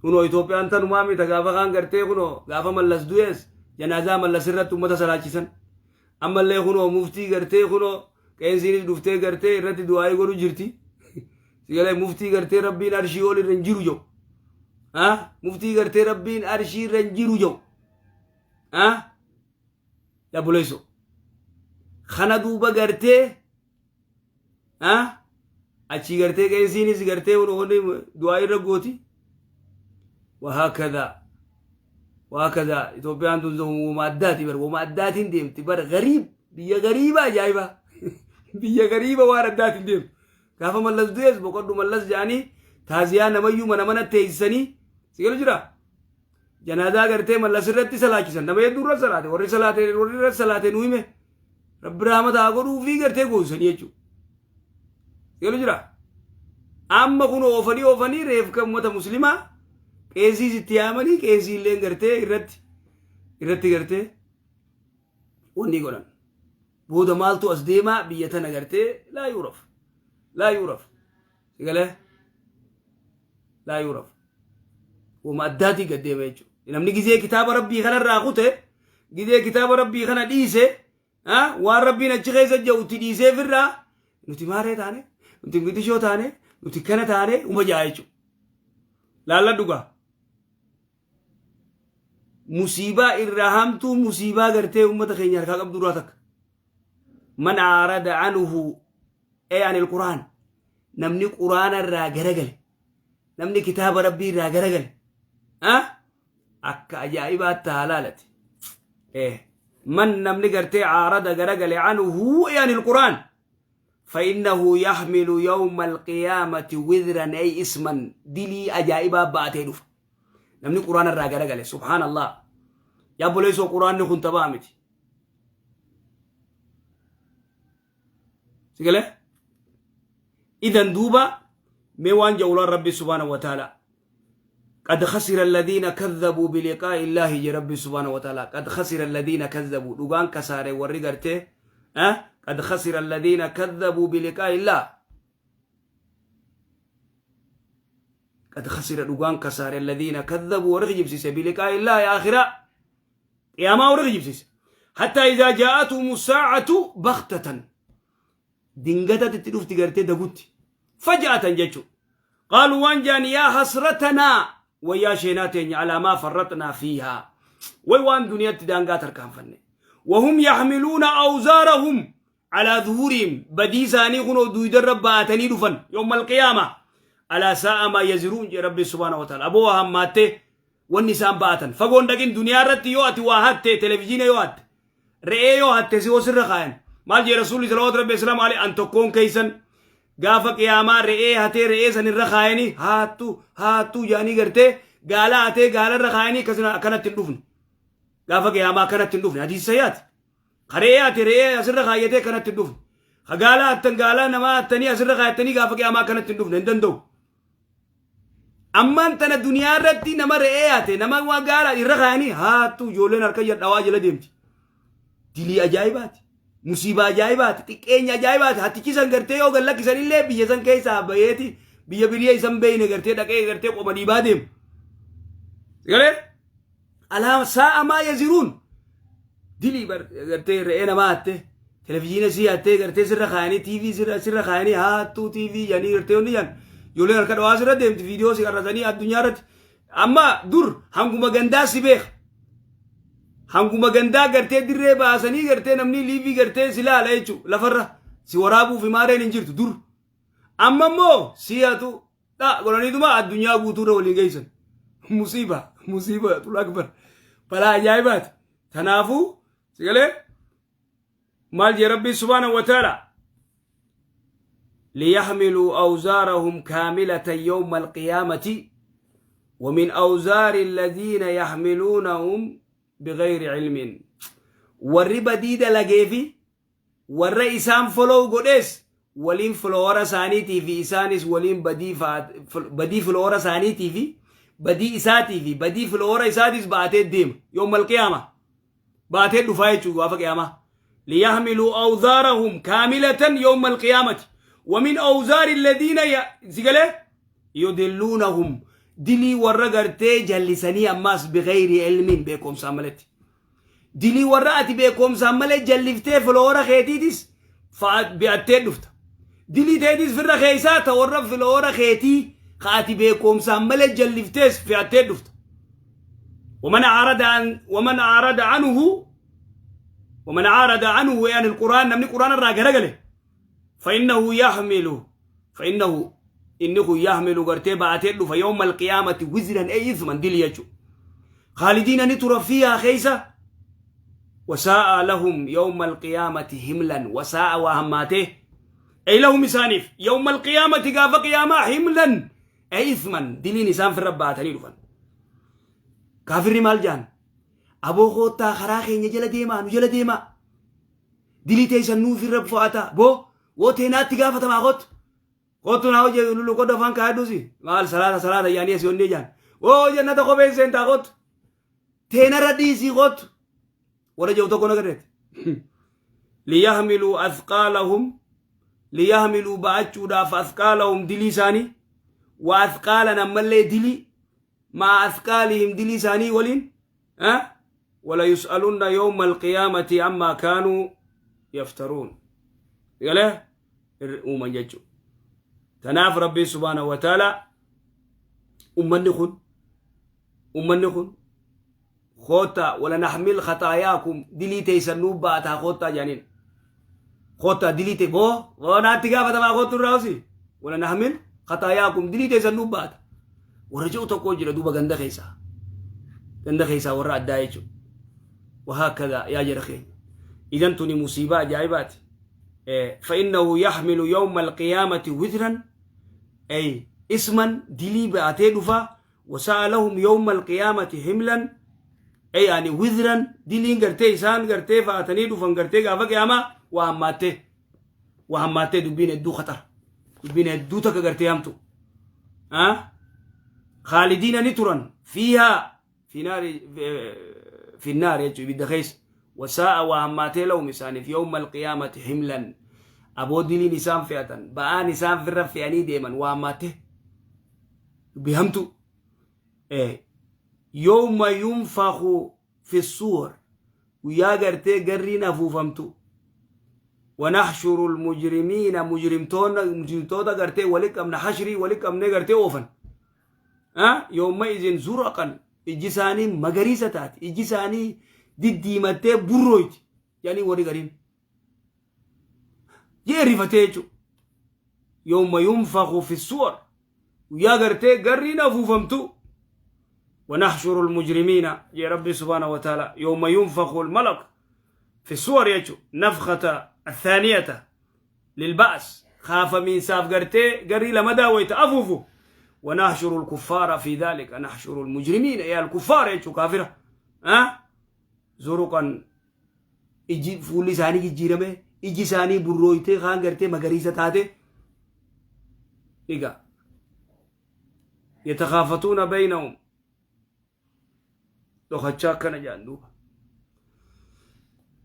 Kunoo Itoophiyaan tanumaa mita gaafa kaan gartee kunoo gaafa Mallas du'ees janaazaa Mallas irratti ummata salaachisan. Ammallee kunoo muftii gartee kunoo qeensiinis dhuftee gartee irratti du'aayii godhu jirti. Sigalee muftii gartee Rabbiin arshii ol irra hin jiru jedhu. Muftii gartee Rabbiin arshii irra hin jiru jedhu. Obboleessoo. Kana duuba gartee achii gartee qeesiinis gartee wanni du'aa irra gooti. Wahaakadhaa wahaakadhaa Itoophiyaan tun wama addaati bar, wama addaatiin deemti bar. Gariib, biyya gariiba ajaa'iba, biyya gariiba waan addaatiin deemtu. Gaafa Mallas du'es boqodhu Mallas jedhanii taaziyaa namayyuu mana mana teessisanii si galu jira. Janaazaa gartee Mallas irratti salaachisan, nama hedduu irra salaate, warri salaate, warri irra salaate nu hime Rabbi rahmata haa godhuu fi gartee goosanii jechuudha. Galu jira. Amma kun oofanii oofanii reefka uummata muslimaa qeesiis itti yaamanii, qeesii illee gartee irratti gartee wanni godhan. Booda maaltu as deemaa biyya tana gartee laa yuuraf. Laa yuuraf. Galee laa yuuraf. Wama addaatii gad deema jechuudha. Namni gizee kitaaba Rabbii kanarraa kute, gizee kitaaba Rabbii kana dhiise, waan Rabbiin achi keessa jiru itti dhiisee firraa nuti maaree taane, nuti ingilishoo taane, nuti kana taane uma jaa jechuudha. Laalla dhugaa. Musiibaa irraa hamtuu, musiibaa gartee uummata keenya harkaa qabdu irraa takka. Man aarada anhu ee anil Quraan, namni Quraana irraa garagale, namni kitaaba Rabbii irraa garagale akka ajaa'ibaatti haa laalate. Man namni gartee aarada garagale anhu ee anil Quraan فإنه يحمل يوم القيامة وزرا أي اسما دلي أجائبا باتee dhufa. Namni Quraana irraa garagale, subhaanallah. Yaa obboleessoo, Quraanni kun taphaa miti. Si galee? Idan duuba mee waan ja'ulaan Rabbi subhaanahu wa ta'ala. قد خسر الذين كذبوا بلقاء الله يا ربي سبحانه وتعالى. قد خسر الذين كذبوا، dhugaan kasaare warri gartee قد خسر الذين كذبوا بلقاء الله. قد خسر dhugaan kasaare الذين كذبوا warri kijibsiise بلقاء الله آخرة قيامة warri kijibsiise حتى إذا جاءتهم الساعة بغتة dingatatti itti dhufti gartee dagutti فجأة jechu قالوا waan jaan يا حسرتنا wayyaa sheenaa teenya على ما فرطنا فيها way waan duniyatti daangaa tarkaanfanne وهم يحملون أوزارهم على ظهورهم badii isaanii kunoo duudarra baatanii dhufan يوم القيامة ألا ساء ما يزرون jee Rabbi سبحانه وتعالى. Aboo hammaattee wanni isaan baatan. Fagoon dhaqin, duniyaa irratti yoo ati waa hatte, televizyiina yoo hatte, re'ee yoo hatte, si osirra kaayan. Maal jee Rasuulli صلوات Rabbi وسلامه عليه? An tokkoon keeysan gaafa qiyaamaa re'ee hatee re'ee san irra kaayanii haattu haattu jaanii gartee gaala hatee gaala irra kaayanii akkasuma akkanatti hin dhufne. Gaafa qiyaamaa akkanatti hin dhufne, hadiisa sayyaati. Ka re'ee hate re'ee asirra kaayyatee akkanatti hin dhufne. Ka gaala hattan gaala namaa hattanii asirra kaayattanii gaafa qiyaamaa akkanatti hin dhufne, hin danda'u. Ammaan tana duniyaa irratti nama re'ee hate, nama waa gaala irra kaayanii haattu ijoolleen harka dhawaa jala deemti. Dilii ajaa'ibaati. Musiibaa ajaa'ibaati. Xiqqeenya ajaa'ibaati. Hattichi san gartee yoo gad lakkisan illee biyya san keessaa baheeti biyya biyya isan beeyne gartee dhaqee gartee qoma dhiibaa deema. Galee? ألا ساء ما يزرون. Dilii gartee re'ee namaa hatte, televizyiina sii hattee gartee sirra kaayanii, TV sirra kaayanii haattuu TV jedhanii gartee hundi jedhan ijoolleen harka dhawaa sirra deemti, viidiyoo si qarrasanii addunyaa irratti. Amma dur hanguma gandaa si beeka. Hanguma gandaa gartee dirree baasanii gartee namni liivii gartee si laala jechuudha, lafarra si waraabuuf maareen hin jirtu dur. Amma immoo si hatu dha godhaniituma addunyaa guutuurra waliin geessan. Musiiba musiiba أكبر, balaa ajaa'ibaati. Kanaafuu si galee maal jee Rabbii سبحانه وتعالى? ليحملوا أوزارهم كاملة يوم القيامة ومن أوزار الذين يحملونهم بغير علم. Warri badii dalagee fi warra isaan follow godhees waliin, follower isaaniitii fi isaanis waliin, badii follower isaaniitii fi badii isaatii fi badii follower isaatis baatee deema يوم القيامة, baatee dhufaa jechuudha gaafa qiyaamaa. ليحملوا أوزارهم كاملة يوم القيامة ومن أوزار الذين سيقاله يضلونهم. Dilii warra gartee jallisanii ammaas bighayri ilmiin, beekumsaan maletti. Dilii warra ati beekumsaan malee jalliftee follower keetiitis bi'attee dhufta. Dilii teetis firra keessaa ta warra follower keetii ka ati beekumsaan malee jalliftees fe'attee dhufta. ومن أعرض عنه، ومن أعرض عنه يعني القرآن، namni قرآن irraa garagale، فإنه يحمل، فإنه إنه يحمل gartee baatee dhufa يوم القيامة وزرا أي إثما، dilii jechu. خالدين ni tura فيها keessa. وساء لهم يوم القيامة حملا. وساء waa hammaatee، أي لهم isaaniif، يوم القيامة gaafa qiyaamaa، حملا أي إثما، diliin isaan firra baatanii dhufan. Kaafirri maal jaan? Aboo koottaa, karaa keenya jala deemaa, nu jala deemaa, dilii teessan nuuf irra fo'ata. Boo woo teenaatti gaafatamaa, kottu kottu, naa hojii lulu kodda afaan kaayadhusi maal salaata salaata yaanii asii onnee jaan. Woo jannata kopheen seentaa, kottu teenarra dhiisii kottu. Warra jiru tokko nagarreeti. ليحملوا أثقالهم، ليحملوا ba'achuudhaaf، أثقالهم dilii isaanii، وأثقالا ammallee dilii، مع أثقالهم dilii isaanii waliin أه؟ وليسألن يوم القيامة عما كانوا يفترون. Galee uuman jechuudha. Tanaaf Rabbiin سبحانه وتعالى ummanni kun koota ولنحمل خطاياكم، dilii teessan nuu baataa koottaa jedhaniin. Koottaa dilii te boo boo naatti gaafatamaa koottu irraa usi. ولنحمل خطاياكم، dilii teessan nuu baata. Warra jiru tokko jira duuba ganda keessaa. Ganda keessaa warra addaa jechuudha. وهكذا yaa jara keenya. إذن tuni musiibaa ajaa'ibaati. فإنه يحمل يوم القيامة وزرا أي إثما، dilii baatee dhufa. وساء لهم يوم القيامة حملا أي يعني وزرا، diliin gartee isaan gartee fa'atanii dhufan gartee gaafa qiyaamaa waa hammaattee, waa hammaattee. Dubbiin hedduu khatar, dubbiin hedduu takka gartee hamtu. خالدين ni turan فيها في نار، في النار jechuun ibidda keessa. وساء waa hammaatee لهم isaaniif يوم القيامة حملا. Aboo diliin isaan fe'atan, ba'aan isaan firra fe'anii deeman waa hammaattee, dubbii hamtu. يوم ينفخ في الصور، guyyaa gartee garriin afuufamtu. ونحشر المجرمين، mujrimtoota gartee wali qabna, hashrii wali qabne gartee oofan. يومئذ زرقا، ijji isaanii magariisa taati, ijji isaanii diddiimattee burrooyti yani warri gariin jee rifatee jechuudha. يوم ينفخ في الصور، guyyaa gartee garriin afuufamtu. ونحشر المجرمين يا ربي سبحانه وتعالى، يوم ينفخ الملك في الصور يجو نفخة الثانية للبعث، خاف من ساف قرتي قري لما داويت أفوفو. ونحشر الكفار في ذلك، نحشر المجرمين يا الكفار يجو كافرة أه؟ زرقا، ijji fuulli isaanii jijjiirame, ijji isaanii burrooytee kaan gartee magariisa taate. Egaa يتخافتون بينهم، dhokachaa akkana jedhan duuba,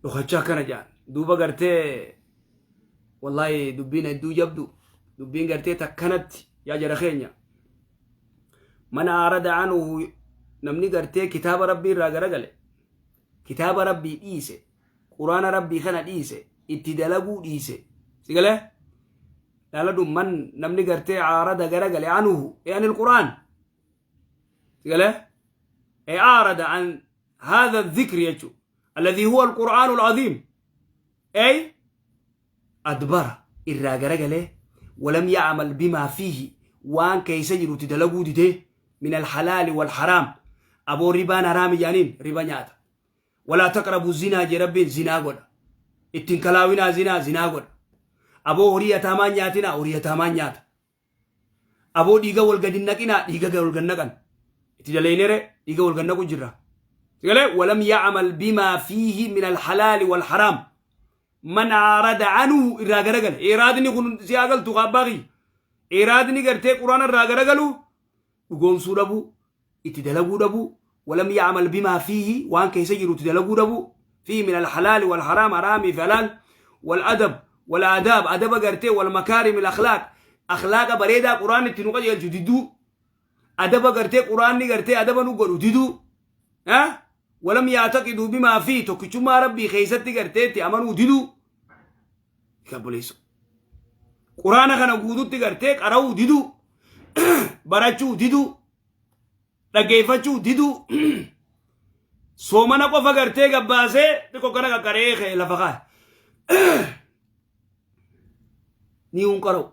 dhokachaa akkana jedhan duuba gartee. Wallaahi dubbiin hedduu jabdu, dubbiin gartee takkanatti yaa jara keenya. من أعرض عنه، namni gartee kitaaba Rabbii irraa garagale, kitaaba Rabbii dhiise, Quraana Rabbii kana dhiise, itti dalaguu dhiise, sigalee laaladhu. من namni gartee أعرض garagale، عنه أي عن القرآن، sigalee أي أعرض عن هذا الذكر يجو الذي هو القرآن العظيم، أي أدبر irraa garagale، ولم يعمل بما فيه، waan keessa jirutti dalaguu didee، من الحلال والحرام. Aboo ribaan haraami jaaniin riba nyaata. ولا تقربوا الزنا jee Rabbiin, zinaa godha. Ittiin kalaawinaa zinaa, zinaa godha. Aboo horii yataamaan nyaatinaa, horii yataamaan nyaata. Aboo dhiiga wal gadi naqinaa, dhiiga wal gad naqan. Itti dalaynere dhiiga wal gad naqu jirra. Sigalee ولم يعمل بما فيه من الحلال والحرام، من أعرض عنه irraa garagale. Iraadni kun si agaltu qabbaqi. Iraadni gartee Quraana irraa garagalu, dhugoomsuu dhabuu, itti dalaguu dhabuu. ولم يعمل بما فيه، waan keessa jiru itti dalaguu dhabuu، فيه من الحلال والحرام، حرامي في حلال، والأدب والآداب، أدب gartee، والمكارم الأخلاق، akhlaaqa bareedaa Quraan itti nu qajeelchu diduu. Adaba gartee Quraanni gartee adaba nu godhu diduu. Walam yaataqiduu bimaa fi tokkichummaa Rabbii keessatti gartee itti amanuu diduu. Obboleessoo. Quraana kana guututti gartee qara'uu diduu. Barachuu diduu. Dhaggeeffachuu diduu. Soomana qofa gartee gabbaasee xiqqoo kana qaqqaree ka'e lafa kaa'e. Ni hun qara'u.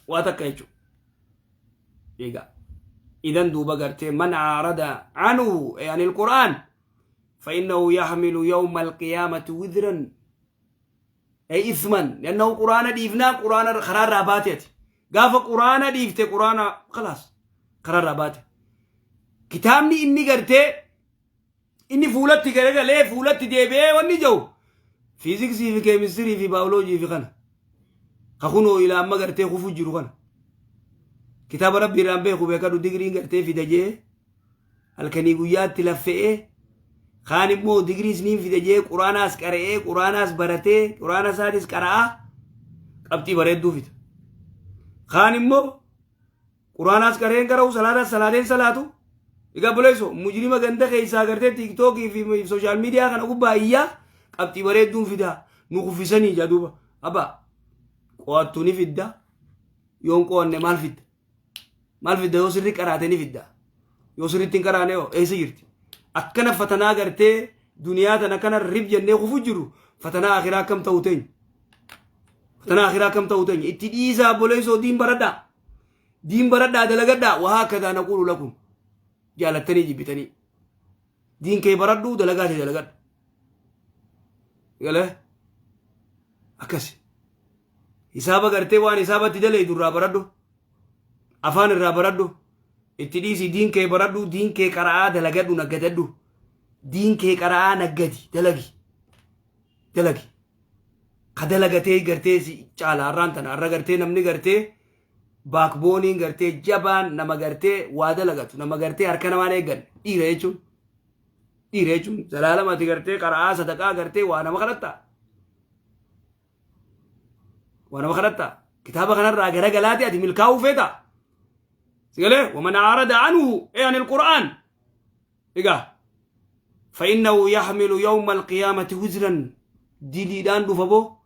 Waa takka jechuudha. Egaa. Idan duuba gartee man aarada anhu anil Qur'aan فإنه يحمل يوم القيامة وزرا، أي إثما، لأنه قرآن ديفنا قرآن قرار راباتي. قاف قرآن ديفته قرآن خلاص قرار راباتي. Kitaabni inni gartee inni fuulatti garagalee fuulatti deebi'ee wanni jiru fiiziksii fi keemistirii fi baayoloojii fi kana kakunoo ilaa amma gartee kufu jiru kana. Kitaaba Rabbii irraan beeku beekadhu. Digiriin gartee fida jee halkanii guyyaatti laffe'ee, kaan immoo digiriis niin fida jee Quraanaas qara'ee, Quraanaas baratee, Quraana isaatis qara'aa qabxii bareedduu fida. Kaan immoo Quraanaas qareen qara'u, salaataas salaateen salaatu. Egaa buleesso mujrima ganda keessaa gartee TikTokii fi social media kana gubbaa iyyaa qabxii bareedduun fidaa nu kuffisanii jaa. Duuba abba qo'attu ni fidda. Yoon qo'anne maal fidda? Maal fidda? Yoo sirri qaraate ni fidda. Yoo sirritti hin qaraane hoo eessa jirti? Akkana fatanaa gartee duniyaa tana kana rib jennee kufu jiru, fatanaa akhiraa akkam ta'u teenya? Fatanaa akhiraa akkam ta'u teenya? Itti dhiisaa obboleessoo, diin baradhaa, diin baradhaa, dalagadhaa. وهكذا نقول لكم, jaalattanii jibbitanii, diin kee baradhuu, dalagaa tee dalagadhu. Galee akkasi hisaaba gartee waan hisaabatti dalaydu irraa baradhu, afaan irraa baradhu. Itti dhiisi, diin kee baradhu, diin kee qara'aa dalagadhu, naggadadhu. Diin kee qara'aa naggadi, dalagi, dalagi. Ka dalagatee gartee si caala. Har'aan tana har'a gartee namni gartee backboneiin gartee jabaan nama gartee waa dalagatu, nama gartee harka namaan eeggan. Dhiira jechuun, dhiira jechuun zalaalamati gartee qara'aa sadaqaa gartee waa nama kadhattaa, waa nama kadhattaa. Kitaaba kanarraa garagalaati ati milkaa'uu feeta sigalee. ومن أعرض عنه، أي عن القرآن، egaa فإنه يحمل يوم القيامة وزرا, diliidhaan dhufa boo.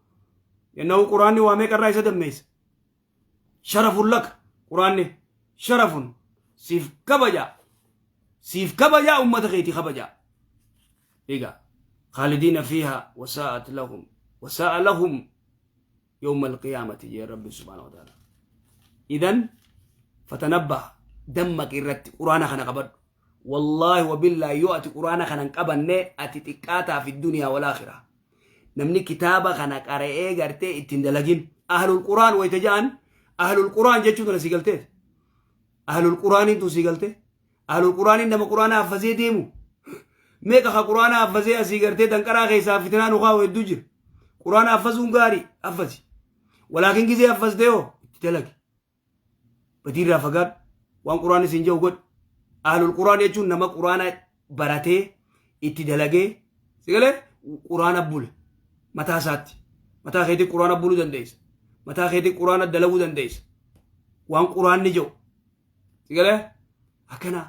لأنه quraanni waa meeqarraa isa dammeessa. شرف لك, quraanni شرف, siif kabaja, siif kabaja, ummata keetii kabaja. Egaa خالدين فيها وساءت لهم وساء لهم يوم القيامة jee Rabbi سبحانه وتعالى. إذن فتنبه, دمك irratti quraana kana qabadhu. والله وبالله yoo ati quraana kana hin qabanne ati xiqqaataa في الدنيا والآخرة. Namni kitaaba kana qara'ee gartee ittiin dalagin, أهل القرآن wayta ja'an, أهل القرآن jechuu tana si galteet? أهل القرآniin tun si galte? أهل القرآniin nama quraana haffazee deemu. Meeqa ka quraana haffazee asii gartee danqaraa keessaa fitinaa nu kaa'u hedduu jira. Quraana haffazuun gaarii, haffazi, walaakin gizee haffaztee hoo itti dalagi, badiirraa fagaadhu, waan quraanni siin jedhu godhi. أهل القرآن jechuun nama quraana baratee itti dalagee sigalee quraana bule mataa isaatti. Mataa keetii quraana buluu dandeessa, mataa keetii quraana dalaguu dandeessa, waan quraanni jedhu sigalee. Akkana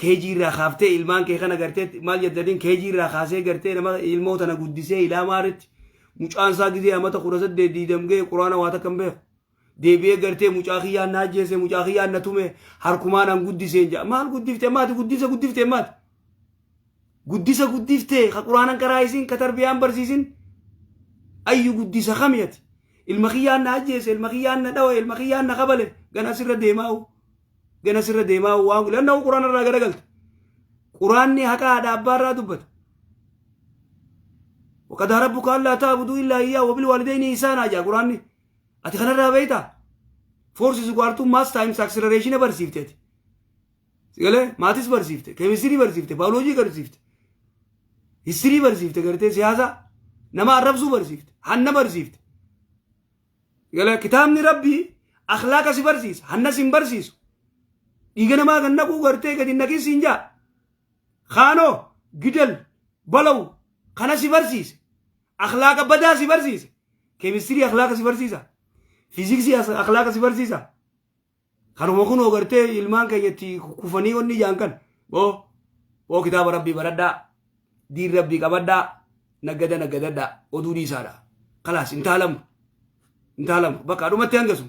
keejii irraa kaaftee ilmaan kee kana gartee maal jettaniin, keejii irraa kaasee gartee nama ilmoo tana guddisee ilaa maalitti mucaan isaa gizee amata 18 20 ga'e quraana waa takka hin beeku. Deebi'ee gartee mucaa kiyyaan na ajjeese, mucaa kiyyaan na tume, harkumaan an guddiseen jedha. Maal guddifte maati? Guddisa guddifte maati? Guddisa guddifte ka quraanan karaa isin ka tarbiyaan barsiisin ayyu guddisa kamiyati? Ilma kiyyaan na ajjeese, ilma kiyyaan na dhawe, ilma kiyyaan na kabale, gana sirra deemaa'u, gana sirra deemaa'u waan lannahu quraana irraa garagalte. Quraanni haqa haadha abbaa irraa dubbata. وقضى ربك ألا تعبدوا إلا إياه وبالوالدين إحسانا jaa quraanni. Ati kanarraa beektaa? Force is equal to mass times acceleration barsiifte ati. Sigalee maths barsiifte, keemistirii barsiifte, baayoloojii barsiifte, history barsiifte, gartee siyaasa nama arrabsuu barsiifte, hanna barsiifte. Sigalee kitaabni Rabbii akhlaaqa si barsiisa, hanna si hin barsiisu. Dhiiga namaa kan naquu gartee gadi naqin siin jaa. Kaanoo gidal balawu kana si barsiise. Akhlaaqa badaa si barsiise. Keemistirii akhlaaqa si barsiisa. Fiiziksii akhlaaqa si barsiisa. Kanuma kunoo gartee ilmaan keenya itti kufanii wanni jaan kan boo boo kitaaba rabbii baradhaa diin rabbii qabadhaa naggada naggadadhaa oduu dhiisaadha. Kalaas intaalamu intaalamu bakka dhumatti hangasu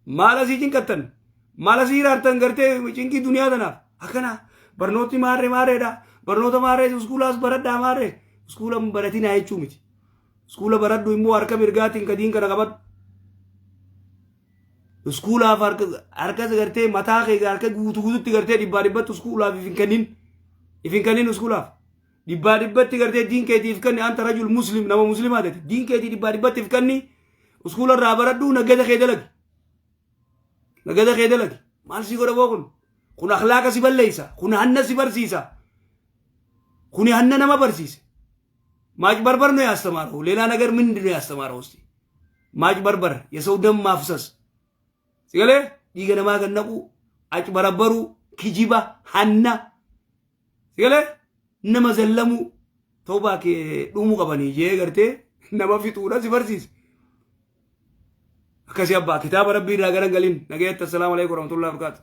maal asii cinqattan maal asii hiraartan gartee cinqii duniyaa tanaaf akkana barnootni maarree maarreedha barnoota maarree iskuulaas baradhaa maarree iskuula baratinaa jechuu miti iskuula baradhu immoo harka mirgaatiin kadiin kana qabadhu iskuulaaf harka harka gartee mataa kee harka guutuu guututti gartee dhibbaa dhibbatti iskuulaaf if hin kennin if hin kennin iskuulaaf dhibbaa dhibbatti gartee diin keetiif kenni anta rajul muslim nama muslimaa ta'e diin keetii dhibbaa dhibbatti if kenni iskuula irraa baradhu nagada kee dalagi nagada kee dalagi maal si godha boo kun kun akhlaaqa si balleessa kun hanna si barsiisa kun hanna nama barsiise ማጭበርበር ነው ያስተማረው። ሌላ ነገር ምንድን ነው ያስተማረው? እስቲ ማጭበርበር፣ የሰው ደም ማፍሰስ ሲገሌ dhiiga namaa gad naquu acbarabbaruu kijiba hanna sigalee nama zallamuu tawbaa kee dhumuu qabanii jee gartee nama fixuudha si barsiise. Akkasii abbaa kitaaba rabbii irraa gara hin galin nagayetti assalaamu alaikum warahmatullahi wabarakatuh.